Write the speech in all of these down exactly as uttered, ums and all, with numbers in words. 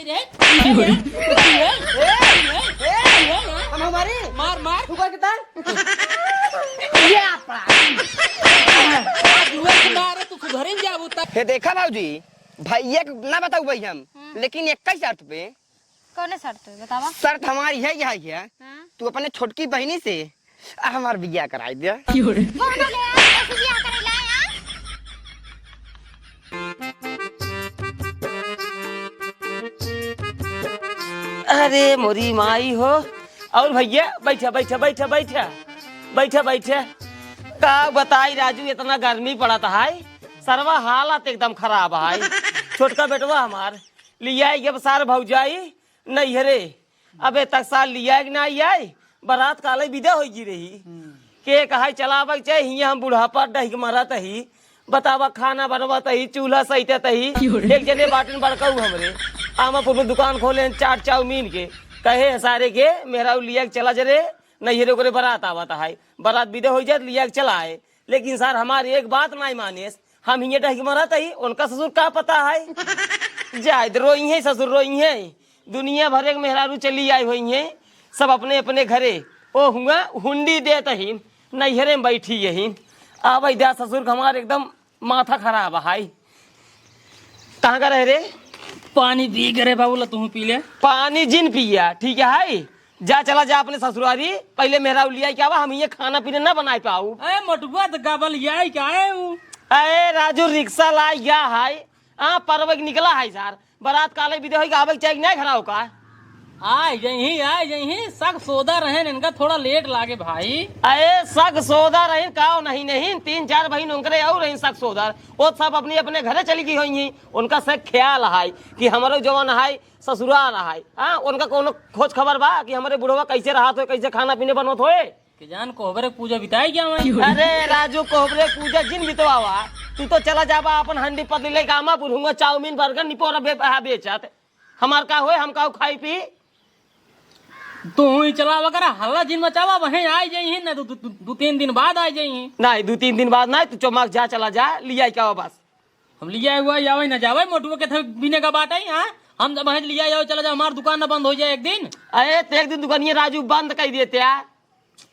हम हमारी मार, मार। ऊपर के तार। ये आपा। आज हुआ कि मारे, तू सुधरे न जाबू तब। हे देखा भौजी, भैया के ना बताऊ भाई हम, हम्म। लेकिन एक ही शर्त पे। कौने शर्त पे? बतावा। शर्त हमारी है, यही है। हाँ। तू अपने छोटकी बहिनी से आ, हमार बियाह कराई दे। क्यों रे? कौन ले आया? कैसे बियाह करे लाया? अरे मोरी माई हो। और भैया, बैठा, बैठा, बैठा, बैठा। बैठा, बैठा। का बताई राजू, इतना गर्मी पड़त है, सरवा हालत एकदम खराब है। छोटका बेटवा हमार लिया, अब सार भौजाई नैहरे। अबे तक सार लिया कि ना आई, बारात काले विदा होई रही। हम्म। के कहाई चलावे के चाहे, हियां हम बुढ़ापा डहिक मरत ही, बतावा, खाना बनवत ही, चूल्हा सहितत ही। क्यों रे? एक जने बाटन बड़काऊ हमरे, आमापुर में दुकान खोले हैं चाट चाउमीन के। कहे हैं सारे के, मेहरारू लिया के चला जरे, नैहरे ओकरे बारात आवत है, बारात विदा होई जात, लिया के चला आए। लेकिन सार हमार एक बात नाहीं मानेस, हम हियां डहिक मरत ही, उनका ससुर का पता है। जाए दे, रोई हैं ससुर, रोई हैं। दुनिया भर एक मेहरारू चली आई हुई हैं, सब अपने अपने घरे। ओ हुआ हुंडी देत ही, नैहरे में बैठी यही। आवे द्या ससुर का, हमार एकदम माथा खराब है। कहाँ का रहे रे? पानी पी के रे बाबू, ला तू पी ले। पानी जिन पिया, ठीक है। जा चला जा अपने ससुरारी, पहले मेहरारू लिया क्या बा, हम ये खाना पीना ना बनाए पाऊ। ए मोटुआ, तो गबल याई का है ऊ? अरे राजू, रिक्शा ला गया है, आ परवे के निकला है सार। बारात काले विदा होई, आवे के चाही कि नाहीं घरा ओका? आइ जइहीं, आइ जइहीं, सक सौदा रहेन, इनका थोड़ा लेट लागे भाई। अरे सक सौदा रहेन, काव नहीं, नहीं, तीन चार बहिन उनकरे और रहेन सक सौदा, वो सब अपने अपने घरे चली गई होइहीं। उनका से ख्याल है कि हमरो जवन है ससुरार है, हाँ, उनका कोनो खोज खबर बा कि हमरे बुढ़वा कैसे रहत होए, कैसे खाना पीने बनवत होए? के जान कोहबरे पूजा बिताई क्या वहीं? अरे राजू, कोहबरे पूजा जिन बितवावा, तू तो चला जाबा अपन हंडी पतली लेके आमा, बुढ़ुआ चाउमीन बर्गर निपोरा बे-, आ बेचत। हमार का होए, हम का खाई पी? तू ही चलावा करा, हल्ला जिन मचावा, वहीं आइ जइहीं ना, दू, दू, दू, दू तीन दिन बाद आइ जइहीं। नहीं, दू तीन दिन बाद नहीं, तू चौमाक जा, चला जा, लिया क्या बस। हम लिया हुआ जावे ना जावे, मोटुआ के थे बिने का बात है, हाँ? हम जब वहीं लिया जाओ, चला जाओ, हमार दुकान ना बंद हो जाए एक दिन। अरे, तो एक दिन दुकानिया राजू बंद कर देते हैं।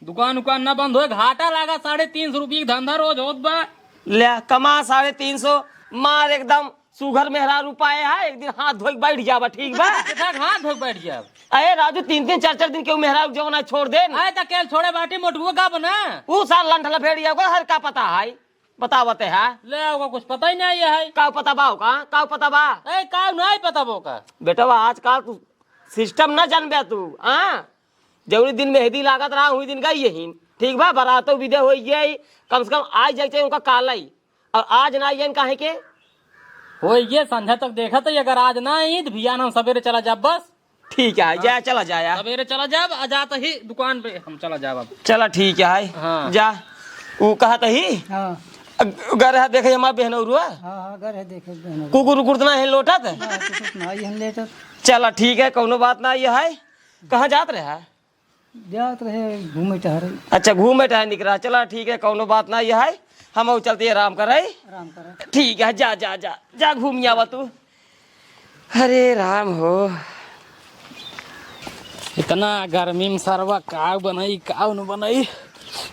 दुकान उकान ना बंद होए, घाटा लागा, साढ़े तीन सौ रुपये की धंधा रोज होत बा। ले, कमा साढ़े तीन सौ, मार एकदम सुघर मेहरारू पाए है, एक दिन हाथ धोई के बैठ जाबा, ठीक बा? कितना हाथ धोई के बैठ जाब? अरे राजू, तीन तीन चार चार दिन केहू मेहरारू जवन है छोड़ दे न। अरे त केल छोड़े बाटी मोटुआ का बना? ऊ सार लंठ लफेड़िया को हर का पता है, बतावते है। ले ओका कुछ पता ही नहीं है। का पता बा ओका? का पता बा? ए, का नहीं पता बा ओका? बेटवा, आजकल तू सिस्टम ना जानबे तू, हाँ? जौनी दिन मेहंदी लागत रहा, वही दिन गई यही, ठीक बा? बारातो विदा होई गई, कम से कम आई जाए चाहिए उनका कालई। और आज ना आई काहे के? होई ये संझा तक देखत है, अगर आज ना आई तो भियान हम सवेरे चला जाब बस। ठीक है, हाँ। जा, चला जाया। सवेरे चला जाब, आ जात ही दुकान पे हम चला जाब अब। चला, ठीक है। हाँ। जा, ऊ कहत ही। हाँ। अ, घर है, देखे हमार बहनौरुआ। हाँ, हाँ, घर है, देखे बहनौरुआ। कुकुर उकुर तो ना है लोटत? ना, कुकुर ना है, हम लेटत। चला, ठीक है, कौनो बात ना, ये है। कहाँ जात रहे? जात रहे घूमे टहरे। अच्छा, घूमे टहरे निकला। चला, ठीक है, कौनो बात ना, ये है। हम और चलते आराम करे। आराम करे। ठीक है, जा, जा, जा, जा, घूम आवा तू। अरे राम हो। इतना गर्मी में सरवा काव बनाई, काव न बनाई।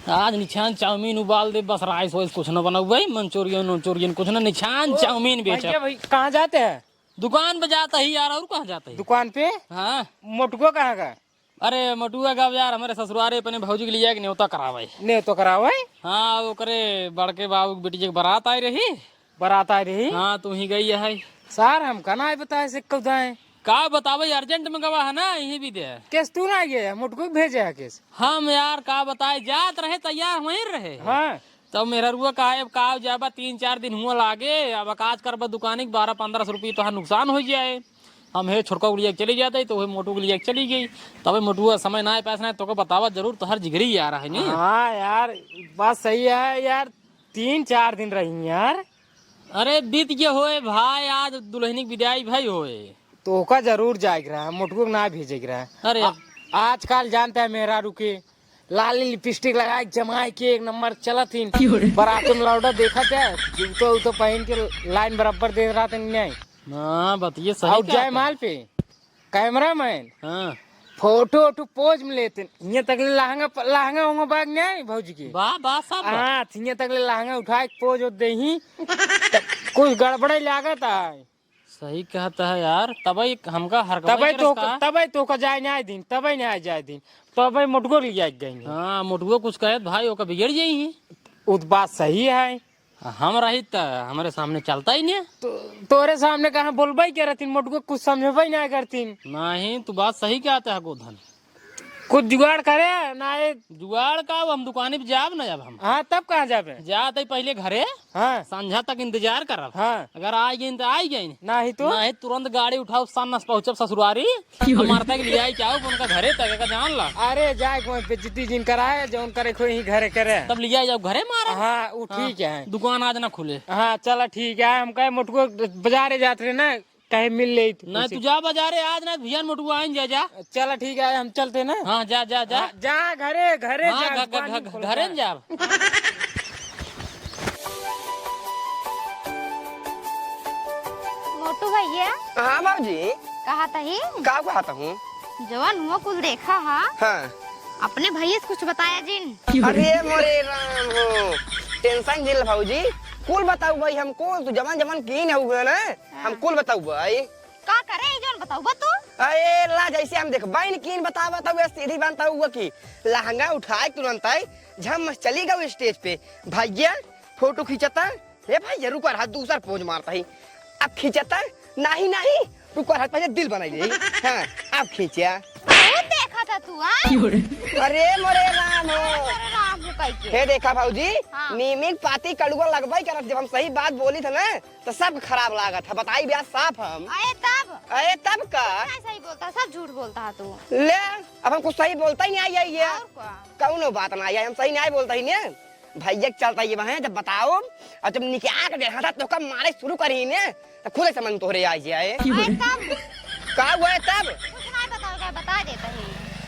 आज निछान चाउमीन उबाल दे, बस राइस वाइस कुछ न बनाऊ भाई, मंचूरियन उंचूरियन कुछ न, निछान ओ, चाउमीन बेचा। भैया भाई, कहाँ जाते हैं? दुकान पे जाता ही यार, और कहाँ जाता ही? दुकान पे? हाँ। मोटको कहाँ का? अरे मोटुआ गाँव यार, हमरे ससुरारे अपने भौजी के लिए एक न्योता करावे। न्योता करावे? हाँ, ओकरे बड़के बाबू के बिटिया के बारात आई रही। बारात आई रही? हाँ, तू ही गई है। सार, हमका ना बताए से कब जाए? का बतावे, अर्जेंट में गवा है ना, यही भी दे। केस तू ना गया, मोटको भेजे है केस। हम यार, का बताए, जात रहे, तैयार वहीं रहे। हाँ। तब मेहररुआ कहा, "अब का जाबा, तीन चार दिन हुआ लागे, अब काज करबा दुकानी के, बारह पन्द्रह सौ रुपये तोहार नुकसान हो जाए।" हम हे छोटका को लिया के चली जाते, तो वही मोटू को लिया के चली गई। तब मोटुआ समय ना है, पैसा ना है, तोको बतावा जरूर, तोहर जिगरी यार है नी। हाँ यार, बात सही है यार, तीन चार दिन रही यार। अरे बीत गए होए भाई, आज दुल्हनी की विदाई भाई होए। तो ओका जरूर जाए के रहा, मोटुआ के ना भेजे के रहा। अरे आ-, आजकल जानता है मेहरारू के लाली लिपस्टिक लगाए के, जमाए के एक नंबर चलत ही। क्यों रे? बारात में लौटा देखत है, जूतो उतो पहन के लाइन बराबर दे रहा था नहीं। हाँ, बतिये सही और कहत है। जयमाल पे कैमरामैन, हाँ। फोटो ओटो पोज में लेते। हियाँ तक ले लहंगा प-, लहंगा उहंगा बाग नहीं आई भौजी के? बा, बा, सब बा। हाँ, हियाँ तक ले लहंगा उठा के पोज होत देही। त कुछ गड़बड़े लागत है। सही कहत है यार, तबई हमका हर तबई तो का, तबई तो का जाए नहीं दिन, तबई नहीं जाए दिन, तबई मोटको ले जाए गई। हाँ, मोटको कुछ कहत भाई, ओका बिगड़ जाई ही। उ त बात सही है। हम रही त हमरे सामने चलता ही नहीं। तो तोरे सामने कहाँ बोलबे करतीन, मोटको कुछ समझबे नहीं करतीन। नहीं, तू बात सही कहत है गोधन। कुछ जुगाड़ करे ना, ए जुगाड़ का, अब हम दुकानी पे जाब ना, अब हम। हाँ, तब कहाँ जाबे? जात ही पहले घरे। हाँ। संझा तक इंतजार करब। हाँ। अगर आ गइन त आ गइन। नहीं तो? नहीं, तुरंत गाड़ी उठाओ, सन्नस पहुँचब ससुरारी। हमार तक लियाई के आओ उनका घरे तक, एका जान ला। अरे, जाए कोई बेइज्जती जिन कराए, जौन करे कोई ही घरे करे। तब लियाई जाओ घरे मारा। हाँ, उ हाँ, ठीक है। दुकान आज ना खुले। हाँ, चला ठीक है, हम कहे मोटको बाजारे जात रहे ना, कहे मिल ले तू नहीं, उसे। तू जा बाजारे आज ना, भैया मोटको आइन जा, जा। चला ठीक है, हम चलते ना। हाँ, जा, जा, जा। हाँ, जा घरे, घरे हाँ, जा, घ-, घ-, दुकान घ-, खोल घरे जा। न जा। मोटू भैया। हाँ, बाबूजी। कहा तही? का कहत हूँ? जवन हुआ कुल देखा हा? हाँ। अपने भैया से कुछ बताया जिन? अरे मोरे राम हो, tension जिन ल भौजी, कुल बताऊ भाई हमको, तू जवन जवन कीन हुआ ना, हाँ। हम कुल बताऊ भाई। का करे ई जवन बताऊ बा तू? अरे ला, जैसे हम देख बहन कीन बतावा तब सीधी बात हुआ कि लहंगा उठाए तुरंत आई, झम चली गऊ stage पे, भैया फोटो खींचता, हे भैया रुका रहा, दूसर पोज मारता ही। अब खींचता, नहीं, नहीं, रुका रहा, पहले दिल बनाई ले। हाँ, अब खींचा। बहुत देखा था तू, हाँ? अरे मोरे राम हो। अरे मोरे राम हो कह के। हे देखा भौजी, हाँ। नीमिक पाती कड़ुआ लगबई करत, जब हम सही बात बोली था ना, तो सब खराब लागत है, बताई ब्याह साफ हम। अरे तब? अरे तब का? नहीं सही बोलता, सब झूठ बोलता है तू। ले, अब हम कुछ सही बोलता ही नहीं आई, आई है। और का? कौनो बात ना आई, हम सही नहीं बोलता ही नहीं। भैया के चलता ये वहाँ जब बताओ, और जब निकाल के देखा था, तो कब मारे शुरू करी ने, तो खुद समझ तोहरे आ जाए। अरे तब? का हुआ है तब? कुछ नहीं बताओ, क्या बता देता है।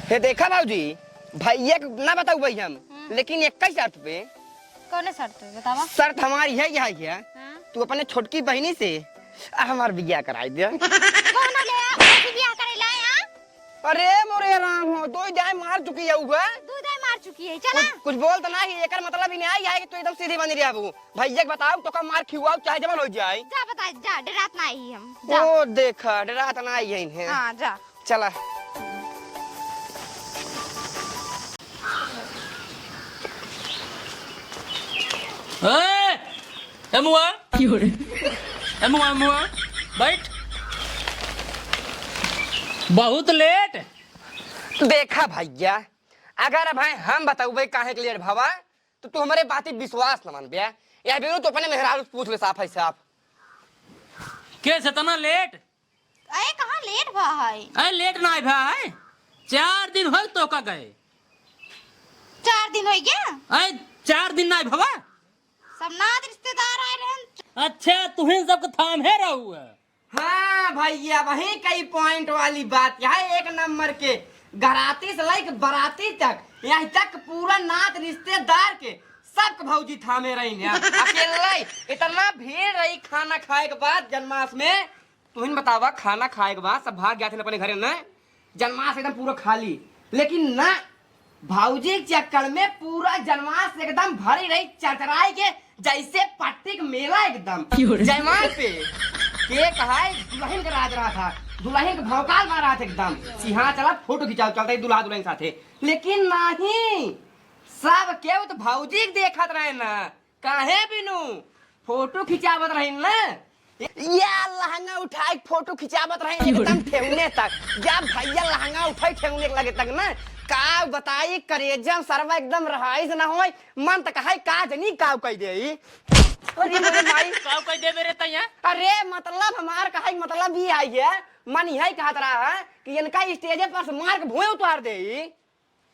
हे देखा बाबूजी, भैया के ना बताऊ भाई हम, हम्म। लेकिन एक ही शर्त पे। कौन शर्त पे बतावा? शर्त हमारी है, यह है, हाँ? तू अपने छोटकी बहनी से हमार बियाह कराई दे। कौन ले आ, कैसे बियाह करे लाए, हाँ? अरे मोरे राम हो, दो दाई मार चुकी है उगा। दो दाई मार चुकी है, चला। कुछ, कुछ बोल तो नहीं, एकर मतलब ही नहीं आई है कि तू एकदम सीधी बनी रही है। भैया के बताओ, तो का मार खिवाओ, चाहे जवन हो जाए। जा बता, जा, डरात ना आई हम, जा। ओ देखा, डरात ना आई है इन्हें। हाँ, जा। चला। ए, ए मुआ। ए मुआ, मुआ, बैठ। बहुत लेट। देखा भैया, अगर अब हम बताउबे काहे के लेट भवा, तो तू हमरे बाती विश्वास न मानबे। या बेरू तो अपने मेहरारू से पूछ ले साफ है साफ। के से इतना लेट? अरे कहाँ लेट भा है? अरे लेट ना भा है, चार दिन होय तो का गए। चार दिन होय गया? अरे चार दिन ना भवा। सब नात रिश्तेदार आए रहन। अच्छा, तुहिन सबके थामे रहू है। हाँ भैया, वही कई point वाली बात है, एक नंबर के। घराती से लेके बराती तक, यहाँ तक पूरा नात रिश्तेदार के सबके भौजी थामे रही है। अकेले इतना भीड़ रही खाना खाए के बाद जन्मास में। तुहिन बतावा, खाना खाए के बाद सब भाग गया थे अपने घरे न, जन्मास एकदम पूरा खाली। लेकिन ना, भौजी के चक्कर में पूरा जन्मास एकदम भरी रही चरचराई के, जैसे पट्टी के मेला एकदम। जयमाल पे केक है, दुल्हन के राज रहा था, दुल्हन के भौकाल मारा था एकदम। सिंहाचल फोटो खिंचाओ चलता है दुल्हा दुल्हन के साथे, लेकिन नहीं, सब केहू तो भौजी के देखत रहे ना। काहे बिनू फोटो खिंचावत रही ना? या लहंगा उठाए के फोटो खिंचावत रही एकदम ठेहुने तक। जब भैया लहंगा उठाई ठेहुने के लगे तक ना, का बताई, करेजम सरवा एकदम रहाइस ना होय। मन त कहे का जनी काव कह दे। अरे मेरे माई। काव कह दे मेरे तैया? अरे मतलब हमार कहे के मतलब ये है, ये मन यही कहत रहा है कि इनका स्टेजे पर से मार के भुए उतार दे।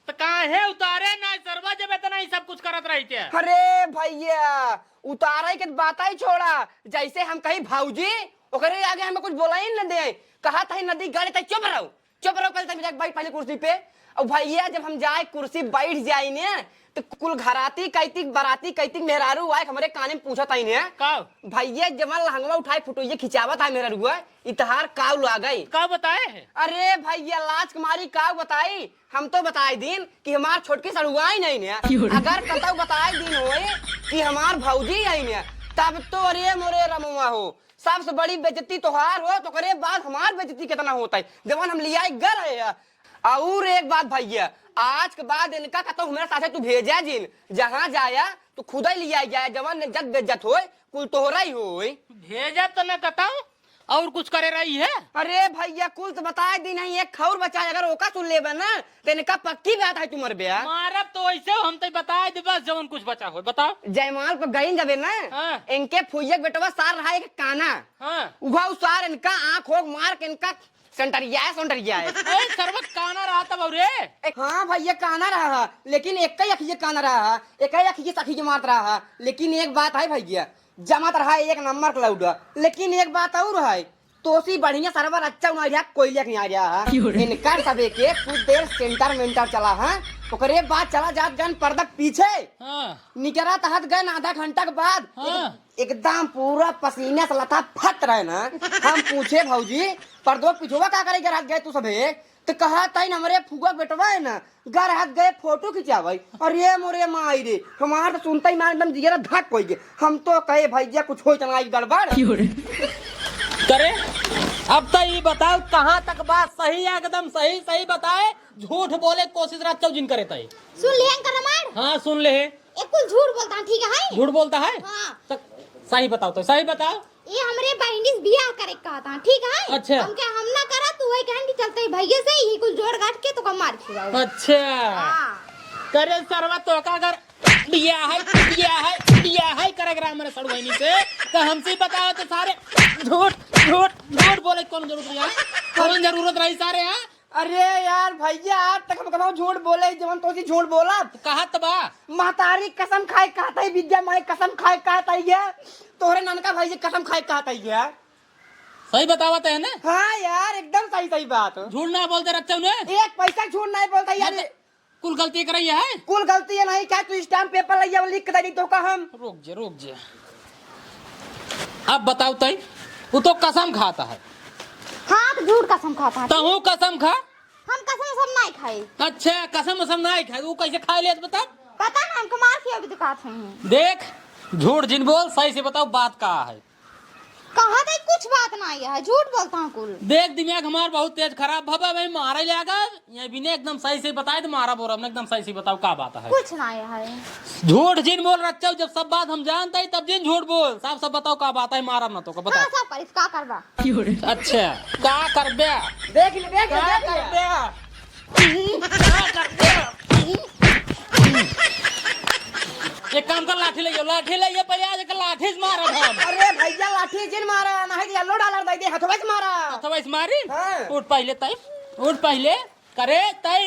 त काहे उतारे ना सरवा, जब इतना ही सब कुछ करत रही थे? अरे भैया, उतारे के बात ही छोड़ा, जैसे हम कही भौजी, ओकरे आगे हमें कुछ बोला ही न दे। कहा था नदी गाड़ी तक चुप रहो, चुप रहो, पहले तक जाके बैठ पहले कुर्सी पे। और भैया, जब हम जाए कुर्सी बैठ जाई ने, तो कुल घराती कैतिक बराती कैतिक मेहरारू आए हमरे काने में पूछत आई ने, का? भैया, जवन लहंगवा उठाए फोटो ये खिंचावत है मेहरारुआ, इतहार काउ लागई। का बताए है? अरे भैया, लाज के मारी काउ बताई, हम तो बताए दीन कि हमार छोटकी सड़ुआई नहीं ने। क्यों रे? अगर कतौ बताए दीन होए कि हमार भौजी आई ने, तब तो अरे मोरे रमुआ हो, सबसे बड़ी बेइज्जती तोहार हो, तो ओकरे बाद हमार बेइज्जती कितना होता है, जवन हम लियाई गर है। और एक बात भैया, आज के बाद इनका कतौ हमारे साथे तू भेजा जिन, जहाँ जाया तू खुद ही लिया जाए, जवन इज्जत बेइज्जत होए, कुल तोहरा ही होए। भेजब तो न कतौ, और कुछ करे रही है? अरे भैया, कुल तो बताए दी नहीं, एक खौर बचा, अगर ओका सुन लेबे ना, तो इनका पक्की बात है तुम्हारे ब्याह। मारब तो ऐसे हम तो बताए दे बस, जवन कुछ बचा हो बताओ। जयमाल पर गई जबे ना, हाँ। इनके फुइया के बेटवा सार रहा एक काना। हाँ। उघा उ सार इनका आँख होक मार के इनका सेंटरिया है, सेंटरिया है। ए, सरवा काना रहा तब और रे। ए, हाँ भैया, काना रहा है, लेकिन एक ही अखिए काना रहा है, एक ही अखिए सखी के मारत रहा है। लेकिन एक बात है भैया, जमात रहा है एक नंबर का लौड़ा। लेकिन एक बात और है, तोसी बढ़िया सरवा रच्चा उनारिया कोयलिया के यहाँ रहा है। क्यों रे? इनकर सबे के कुछ देर सेंटर मेंटर चला है, ओकरे बाद चला जात गन पर्दा के पीछे। हाँ। निकरा तहत गए ना आधा घंटा के बाद, हाँ। एकदम पूरा पसीना से लथाफत रहे ना। हम पूछे, "भौजी, पर्दवा के पिछुआ का करे के रहत गए तू सभे?" तो कहा, "तई न हमरे फुआ बेटवा है ना, गा रहत गए फोटो खिंचावे।" अरे मोरे माई रे, हमार तो सुनते ही मार एकदम जिगरा धक होइ गए। हम तो कहे, "भैया, कुछ होई तना गड़बड़।" क्यों रे? करे, अब तो ये बताओ, कहाँ तक बात सही है? एकदम सही सही बताए, झूठ बोले कोशिश रह चौ जिन करे तई। सुन लिहे अंकल हमार? हाँ, सुन ले। ए कुल झूठ बोलत है, ठीक है? झूठ बोलत है? हाँ। तो सही बताओ, तो सही बताओ। ये हमरे बहिनी से बियाह करे के कहत है, ठीक है? अच्छा। हमके हम ना करत, तो वही कहन कि चलते ही भैया से ये कुल जोड़ गांठ के तो का मार खिलाओ। अच्छा। हाँ। करे सरवा तो का अगर बियाह है, बियाह है, बियाह है करे के रहा हमरे सड़ुआइनी से, तो हमसे बताओ तो सारे झूठ, झूठ, झूठ बोले कौन जरूरत रही है? कौन जरूरत रही सारे, हाँ? अरे यार भैया, आज तक हम कबहूँ झूठ बोले, जवन तोसी झूठ बोला। कहत बा। महतारी कसम खाए कहत है, विद्या माई कसम खाए कहत है ये। तोहरे ननका भाई जी कसम खाए कहत है ये। सही बतावत है ना? हाँ यार, एकदम सही, सही बात। झूठ ना बोलते रच्चौ ने? एक पैसा झूठ नहीं बोलता यार। मतलब, कुल गलती करई है? कुल गलती है नहीं, क्या तू स्टाम्प पेपर लइया लिख के दे दी तो का हम? रुक जे, रुक जे। अब बताओ तई, वो तो कसम खाता है। हाँ, तो झूठ कसम खाता है। तहूँ कसम खा? हम कसम सब नहीं खाई। अच्छा, कसम वसम नहीं खाई, वो कैसे खा लेत बता? पता ना, हमको मार खिया भी तो कहत हैं। देख, झूठ जिन बोल, सही से बताओ बात का है। कहत है कुछ बात नहीं है, झूठ बोलत है कुल। देख, दिमाग हमार बहुत तेज खराब भवा, भाई मारे लागा। ये बिने एकदम सही से बताए तो मारा बोरा, हमने एकदम सही से बताओ का बात है। कुछ नहीं है। झूठ जिन बोल रच्चौ, जब सब बात हम जानत ही तब जिन झूठ बोल। साफ साफ बताओ का बात है, मारब ना तो का, बताओ। हाँ, सब करिस, का करबा? अच्छा, का करबे? देख ले, देख ले, का देख ले। करबे? का करबे? एक काम कर, लाठी ले आओ, लाठी ले आओ, पहले आज एक लाठी से मारब हम। अरे भैया, लाठी जिन मारा, नहीं तो yellow dollar दे दे, हथवा से मारा। हथवा से मारी? हाँ। उठ पहले तई, उठ पहले। करे तई,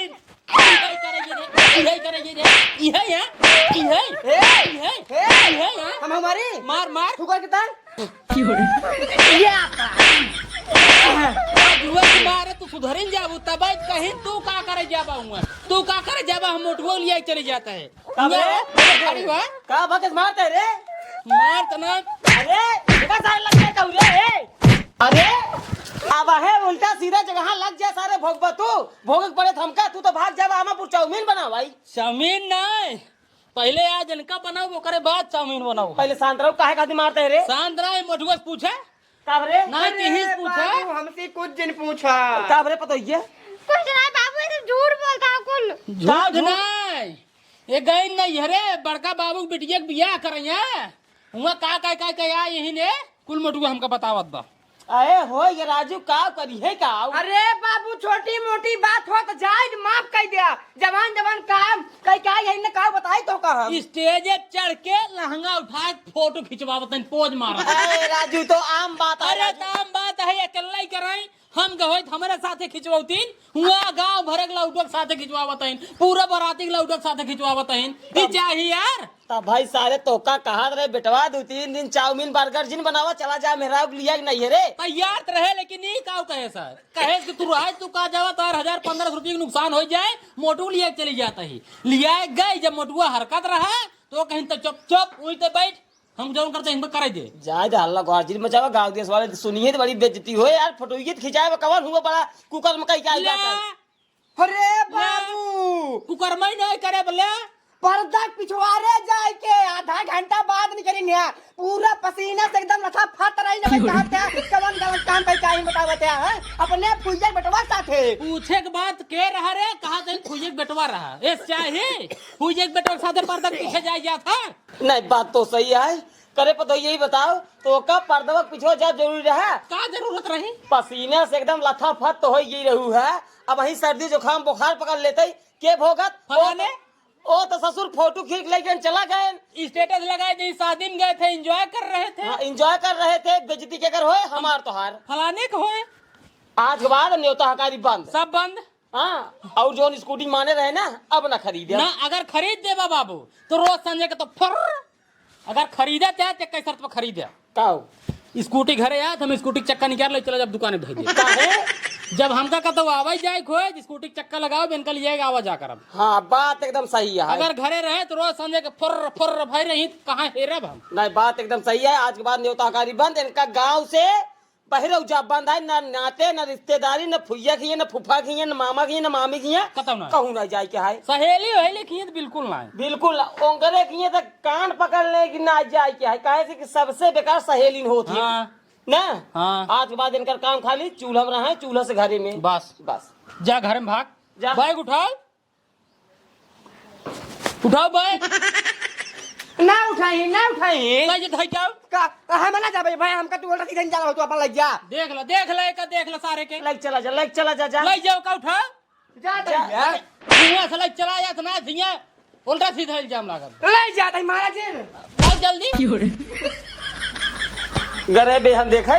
इहे करे ये रे, इहे करे ये रे, इहे है, इहे, ए, इहे, ए, इहे है। हम हमारी? मार, मार। तू करके तार? ये आपका। जुआ के मारे तू सुधरिन जाबू, तब कहीं तू का करे जाबा हुआ? तू का करे जाबा? हम मोटुआ लिया चले जाता है। का बे? अरे वाह। का बकस मारते रे? मार तना। अरे, एका सारे लग गए कहू रे, ए। अरे, अब है उल्टा सीधा जगह लग जा सारे भोगबा तू। भोग पड़े तो हमका, तू तो भाग जाबा, हमापुर चाउमीन बनाओ भाई। चाउमीन नहीं, पहले आज इनका बनाओ, ओकरे बाद चाउमीन बनाओ। पहले शांत रहो, काहे खातिर मारते है रे? शांत रहो, ये मोटुआ से पूछे। का रे? नहीं, अरे यही से पूछा। बाबू, हमसे कुछ जिन पूछा। का रे पतोहिया? कुछ नहीं बाबू, ये तो झूठ बोलता है कुल। झूठ का झूठ? नहीं, ये गई नहीं है रे, बड़का बाबू के बिटिया के बियाह करई है। हुआ का, का, का, का, या यही ने कुल मोटुआ हमका बतावत बा। अरे हो ये राजू, का करी है का? अरे बाबू, छोटी मोटी बात हो तो जाए, माफ कर दिया। जवान जवान काम कई का यही ने का बताई तो का हम? स्टेज चढ़ के लहंगा उठा के फोटो खिंचवावत हैं, पोज मारत। अरे राजू, तो आम बात है अरे राजू। तो आम बात है, अकेला ही कराई। हम गए होइत हमरे साथे खिंचवौतीन, हुआ गांव भरे के लौटक साथे खिंचवावत हईन, पूरा बराती के लौटक साथे खिंचवावत हईन। ई तब चाही यार। तब भाई सारे तोका कहत रहे बेटवा, दो तीन दिन चाउमीन बर्गर जिन बनावा, चला जा मेहरारू के लिया के नहीं है रे। तैयार त रहे, लेकिन ई काऊ कहे सर, कहे कि तू रहे, तू का जावा, तार हजार पन्द्रह सौ रुपये के नुकसान हो जाए, मोटू लिया के चली जाता ही। लिया गए, जब मोटुआ हरकत रहा तो कहीं तो चुप चुप वहीं ते बैठ, हम जौन करते हैं, इनको करे दे। जाए दे, हल्ला गुहार जिन मचावा, गाँव देश वाले सुनिए तो बड़ी बेइज्जती हो यार, फोटोइये तो खिंचाए बा, कवन हुआ बड़ा कुकर में कहीं क्या ले। जाता है? अरे ले। बाबू! कुकर में नहीं करे बोले। पर्दा पिछवारे जाए के आधा घंटा बाद निकली न्या, पूरा पसीना से एकदम लथाफत रही, जब कहा क्या, कवन गलत काम पे क्या ही बतावत है, हैं? अपने फुइया बेटवा साथे। पूछे के बात के रहा रे, कहा से फुइया बेटवा रहा। ए चाही, फुइया बेटवा साथे पर्दा पीछे जाए जात है। नहीं, बात तो सही है। करे पतोहिया, यही बताओ, तो का पर्दवा के पीछे जा जरूरी रहा? का जरूरत रही? पसीना से एकदम लथाफत तो हो ही रहू है। अब वही सर्दी जुकाम बुखार पकड़ लेते, के भोगत? फलाने? ओ तो, ओ तो ससुर फोटो खींच लेके चला गए। स्टेटस लगाए दी, शादी में गए थे, एंजॉय कर रहे थे। हाँ, एंजॉय कर रहे थे, बेइज्जती के कर होए, हमार तोहार। फलाने के होए। आज के बाद न्योता हकारी बंद। सब बंद। हाँ, और जौन स्कूटी माने रहे ना, अब ना खरीदे। ना, अगर खरीद देबा बाबू, तो रोज संजय के तो फुर्र। अगर खरीदे चाहे, तो कई शर्त पर खरीदे। का हो? स्कूटी घरे आए, तो हम स्कूटी के चक्का निकाल ले, चला जब दुकान में धर दे। काहे? जब हमका कतौ आवे जाए के होए, स्कूटी के चक्का लगाओ, बेन का लिए आवा जा करब। हाँ, बात एकदम सही है। अगर घरे रहे, तो रोज संजय के फुर्र, फुर्र भाई रही, तो कहाँ हेरब हम? नहीं, बात एकदम सही है। आज के बाद न्योता हकारी बंद, इनका गाँव से बहिरौ जा बंद है, ना नाते, ना रिश्तेदारी, ना फुइया खिए, ना फूफा खिए, ना मामा खिए, ना मामी खिए, कतौ ना। कहूँ ना जाए के है। सहेली वहेली खिए तो बिल्कुल ना है। बिल्कुल ना। ओंकरे खिए तो कान पकड़ ले कि ना जाए के है, काहे से कि सबसे बेकार सहेलीन होती है। हाँ। ना? हाँ। आज के बाद इनकर काम खाली चूल्हा में रहे, चूल्हा से घरे में। बस। बस। जा घर में भाग। जा। बैग उठाओ। उठाओ बे। ना उठाई, ना उठाई। ले जे धई जाओ। का, हम ना जाबे भाई, हमका तू उल्टा सीधा नहीं जाला हो, तू अपन लग जा। देख ला, देख ला, एका देख ला सारे के। लग चला जा, लग चला जा, जा। लग जाओ का उठा? जा जा। धइया। धुआं से लग चला जा, इतना धुआं, उल्टा सीधा इल्जाम लागल। ले जा, तई मारा जे। बहुत जल्दी। गरे बे हम देखे,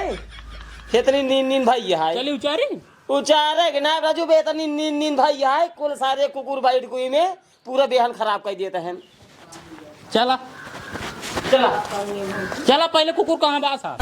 इतनी नीन नीन भाई ये है। चली उचारी। उचारे के ना राजू बे, इतनी नीन नीन भाई ये है, कुल सारे कुकुर बैठ कुई में। पूरा बेहन खराब कर दिए तहन। चला। चला। चला, पहले कुकुर कहाँ बा सा?